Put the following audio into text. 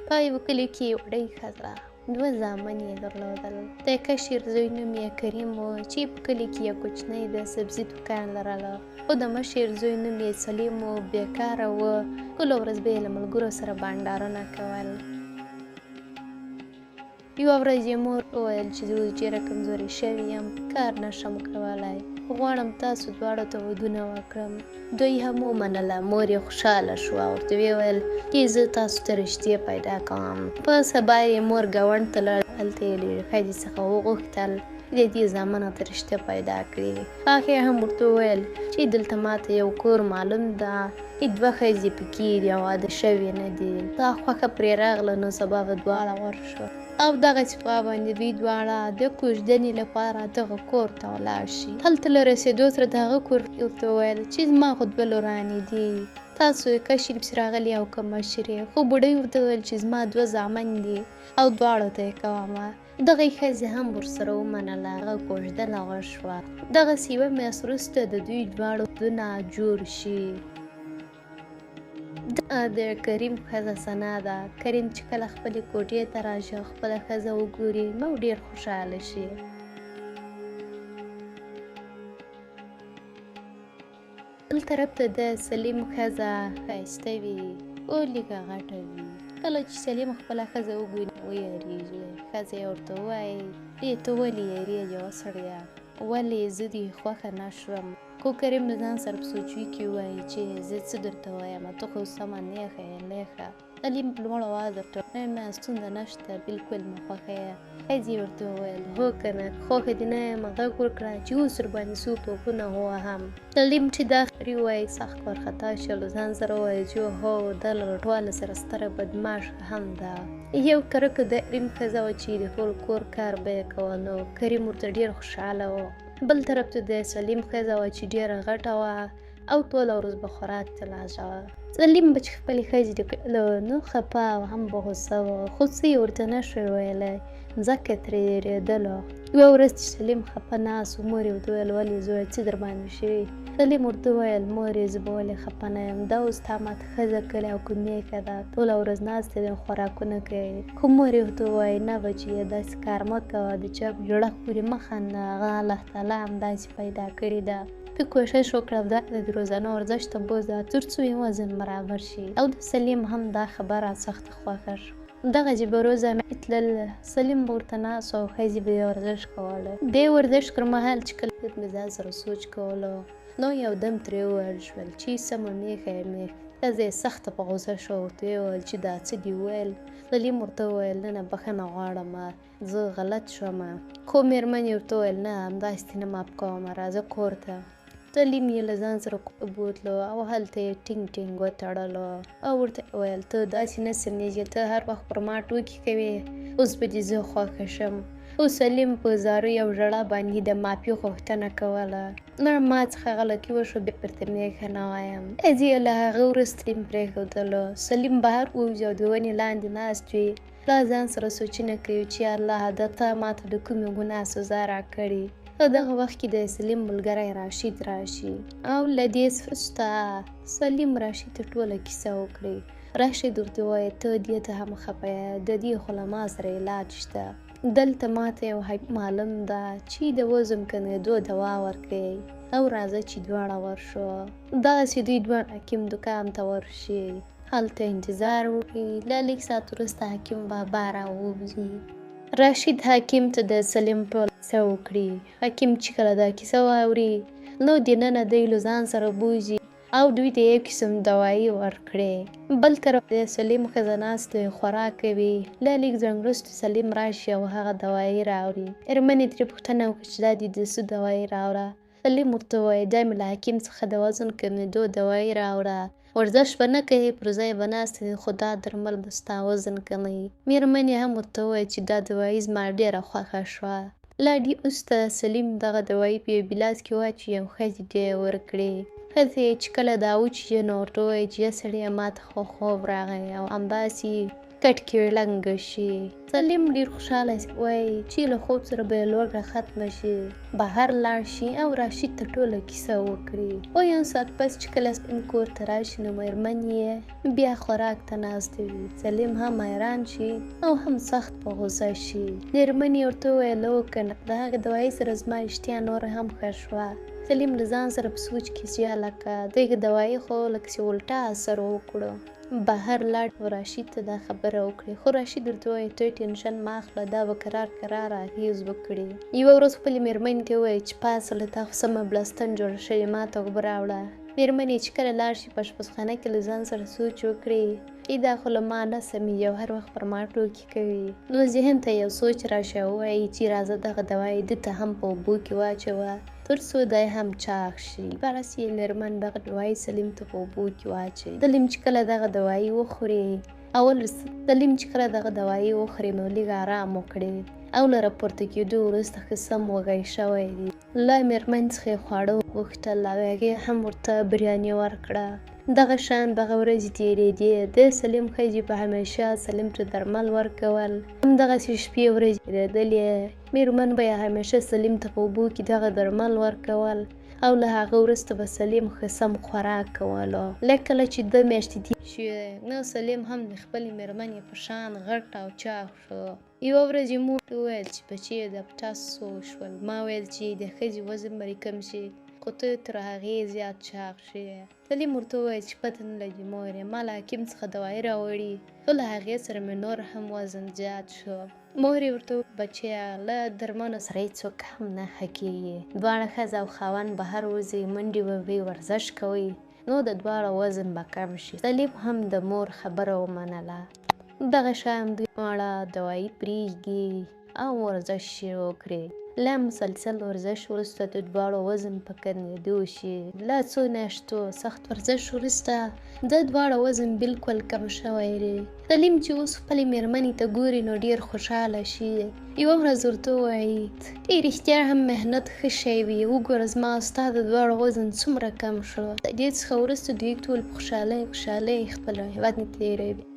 په یوه کلي کې وړۍ ښځه دوه زامن یې درلودل. د کشر زوی نوم یې کریم و چې په کلي کې یې کوچنی د سبزي دوکان لرله، خو د مشر زوی نوم یې سلیم و، بېکاره و، ټوله ورځ به یې له ملګرو سره بانډارونه کول. یوه ورځ یې مور وویل چې زه اوس ډېره کمزورې شوې یم، کار نه شم کولی، غواړم تاسو دواړو ته ودونه وکړم. دوی هم ومنله، مور یې خوشحاله شوه، ورته ویې ویل چې زه تاسو ته رشتې پیدا کوم. په سبا یې مور ګاونډ ته لاړه، هلته یې له یوې ښځې څخه وغوښتل چې د دې زامنو ته رشته پیدا کړي. هغې هم ورته وویل چې دلته ماته یو کور معلوم ده چې دوه ښځې پکې دي او واده شوې نه دي، ستا خوښه پرې راغله نو سبا به دواړه ورشو. او دغسې په باندې دوی دواړه د کوژدنې لپاره دغه کور ته ولاړ شي. هلته له رسېدو سره د هغه کور ورته وویل چې زما خو دوه لورانې دي، تاسو یې کشرې پسې راغلي او که مشرې؟ خو بوډۍ ورته وویل چې زما دوه زامن دي او دواړو ته یې کوم. دغې ښځې هم ورسره ومنله، هغه کوژدنه وشوه. دغسې یوه میاشت وروسته د دوی دواړو ودونه جوړ شي. دا د کریم ښځه ثنا ده. کریم چې کله خپلې کوټې ته راشي او خپله ښځه وګوري نو ډېر خوشحاله شي. بل طرف ته د سلیم ښځه ښایسته وي او لږه غټه وي. کله چې سلیم خپله ښځه وګوري ویریږي. ښځه یې ورته ووایي ای ته ولې یریږې وسړیه، ولې زه دې خوښه نه شوم؟ خو کریم له ځان سره په سوچو کې ووایي چې زه څه درته وایم، ته خو سمه نه ښه یې لېښه. سلیم په لوړ اواز ورته وویل نه ستونزه نشته، بلکل مې خوښه یې. ښځې ورته وویل هو که نه خوښه دې نه یم، غږ وکړه چې اوس درباندې څو ټوپونه ووهم. سلیم چې دا خبرې ووایي سخت وارخطا شو، له ځان سره وویل چې هو دا له غټوالي سره ستره بدمعاشه هم ده. یو کرکه د کریم ښځه وه چې د ټول کور کار به یې کوه، نو کریم ورته ډېر خوشحاله و. بل طرف ته د سلیم ښځه وه چې ډېره غټه وه او ټوله ورځ به خوراک ته ناسته وه. سلیم به چې خپلې ښځې ته کتلو نو خپه او هم به غوسه و، خو څه یې ورته نه شوی ویلی، ځکه ترې یېرېدلو. یوه ورځ چې سلیم خپه ناست و، مور یې ورته وویل ولې زویه څه در باندې شوي؟ سلیم ورته وویل مورې زه به ولې خپه نه یم، دا اوس تا ماته ښځه کړې او که میښه ده، ټوله ورځ ناسته ده خوراکونه کوي. خو مور یې ورته ووایي نه بچیه داسې کار مه کوه، د چا په جوړښت پورې مه خنده، هغه الله تعالی همداسې پیدا کړې ده. ته کوشش وکړه او دا د روزانه ورزش ته بوځه تر څو یې وزن برابر شي. او د سلیم هم دا خبره سخته خوښه شوه. دغسې به روزانه تلل، سلیم به ورته ناست او ښځې به یې ورزش کولو. د ورزش پر مهال چې کله له ځان سره سوچ کولو نو یو دم ترې وویل شول چې سمه میښه یې میښه. ښځه یې سخته په غوسه شوه، ورته یې وویل چې دا څه دې وویل؟ سلیم ورته وویل نه نه بښنه غواړم، زه غلط شوم. خو مېرمن یې ورته وویل نه همداسې دې نه معاف کوم، راځه کور ته. سلیم یې له ځان سره بوتلو او هلته یې ټینګ ټینګ وتړلو او ورته یې وویل ته داسې نه سمېږې، ته هر وخت پر ما ټوکې کوې، اوس به دې زه خوښه شم. خو سلیم په زارۍ او ژړا باندې د معافي غوښتنه کوله، نه ما څخه غلطي وشوه، بیا درته میښه نه وایم. ښځې یې له هغه وروسته سلیم پرېښودلو. سلیم بهر ووځي او د ونې لاندې ناست وي، له ځان سره سوچونه کوي چې الله دا تا ماته د کومې ګناه سزا راکړې. په دغه وخت کې د سلیم ملګری راشد راشي او له دې وروسته سلیم راشد ته ټوله کیسه وکړي. راشد ورته ووایي ته دې ته هم خپه یې، د دې خو له ما سره علاج شته، دلته ماته یو حکیم معلوم ده چې د وزن کمېدو دوا ورکوي او راځه چې دواړه ورشو. دغسې دوی دواړه حکیم دوکان ته ورشي، هلته انتظار وکړي، له لږ ساعت وروسته حکیم بابا راووځي. راشد حکیم ته د سلیم ټوله کیسه وکړي. حکیم چې کله دا کیسه واوري نو دننه دی له ځان سره بوځي او دوی ته یو قسم دوايي ورکړي. بل طرف د سلیم ښځه ناسته وي خوراک کوي، له لږ ځنډ وروسته سلیم راشي او هغه دوايي راوړي. مېرمن یې ترې پوښتنه وکړي چې دا دې د څه دوايي راوړه؟ سلیم ورته ووایي دا مې له حکیم څخه د وزن کمېدو دوايي راوړه، ورزش به نه کوې، پر ځای به ناست وې، خو دا درمل به ستا وزن کموي. مېرمن یې هم ورته وویل چې دا دوايي زما ډېره خوښه شوه. له دې وروسته سلیم دغه دوايي په یو ګیلاس کې واچوي او ښځې ته یې ورکړي. ښځې یې چې کله دا وچیږي نو ورته ووایي چې یه سړیه ماته خو خوب راغی او همداسې کټ کې ړنګه شي. سلیم ډېر خوشحاله وایي چې له خوب سره به یې لوږه ختمه شي، بهر لاړ شي او راشد ته ټوله کیسه وکړي. او یو ساعت پس چې کله سلیم کور ته راشي نو مېرمن یې بیا خوراک ته ناسته وي. سلیم هم حیران شي او هم سخت په غوسه شي. مېرمن یې ورته وویل، هو که نه، د هغې دوايي سره زما اشتها نوره هم ښه شوه. سلیم له ځان سره په سوچ کې چې هلکه دغې دوايي خو لکه چې الټا اثر وکړو. بهر لاړ او راشد ته دا خبره وکړي، خو راشد ورته وویل، ته ټینشن مه اخله، دا به کرار کرار اغېز وکړي. یوه ورځ خپلې مېرمنې ته وویل چې پاڅه، له تا خو سمه بړستن جوړه شوې، ما ته اوبه راوړه. مېرمن یې چې کله لاړ شي په اشپزخانه کې له ځان سره سوچ وکړي، ای دا خو له ما نه سمېږي او هر وخت پر ما ټوکې کوي. نو ذهن ته یو سوچ راشي او ووایي چې راځه دغه دوايي ده ته هم په اوبو کې واچوه تر څو دی هم چاغ شي. بس یې مېرمن دغه دوايي سلیم ته په اوبو کې واچوي. سلیم چې کله دغه دوايي وخوري اول سلیم چې کله دغه دوايي وخوري نو لږ آرام وکړي او له راپورته کېدو وروسته ښه سم وږی شوی دی. له مېرمن څخه یې خواړه وغوښتل او هغې هم ورته بریاني ورکړه. دغه شان دغه ورځې تېرېدې. د سلیم ښځې به همېشه سلیم ته درمل ورکول. همدغسې شپې ورځې تېرېدلې. مېرمن به یې همېشه سلیم ته په اوبو کې دغه درمل ورکول او له هغه وروسته به سلیم ښه سم خوراک کولو. له کله چې دوه میاشتې تېرې شوې نو سلیم هم د خپلې مېرمنې په شان غټ او چاغ شو. یوه ورځ یې مور ته وویل چې بچیه دا په تا څه وشول؟ ما ویل چې د ښځې وزن به دې کم شي، خو ته تر هغې زیات چاغ شوې. سلیم ورته وویل چې پته نه لګي مورې، ما له حکیم څخه دوايي راوړي، خو له هغې سره مې نور هم وزن زیات شو. مور یې ورته وویل، بچیه له درملو سره هېڅوک هم نه ښه کېږي، دواړه ښځه او خاوند بهر وځئ، منډې وهئ، ورزش کوئ، نو د دواړو وزن به کم شي. سلیم هم د مور خبره ومنله. دغه شان دوی دواړه دوايي پرېږدي او ورزش شروع کړي. له مسلسل ورزش وروسته د دواړو وزن په کمېدو شي. له څو میاشتو سخت ورزش وروسته د دواړو وزن بالکل کم شوی دی. سلیم چې اوس خپلې مېرمنې ته ګوري نو ډېر خوشحاله شي. یوه ورځ ورته ووایي، ای رښتیا هم محنت ښه شی وي، وګوره زما او ستا د دواړو وزن څومره کم شو. د دې څخه وروسته دوی ټول په خوشحالۍ خوشحالۍ خپل ژوند تېروي.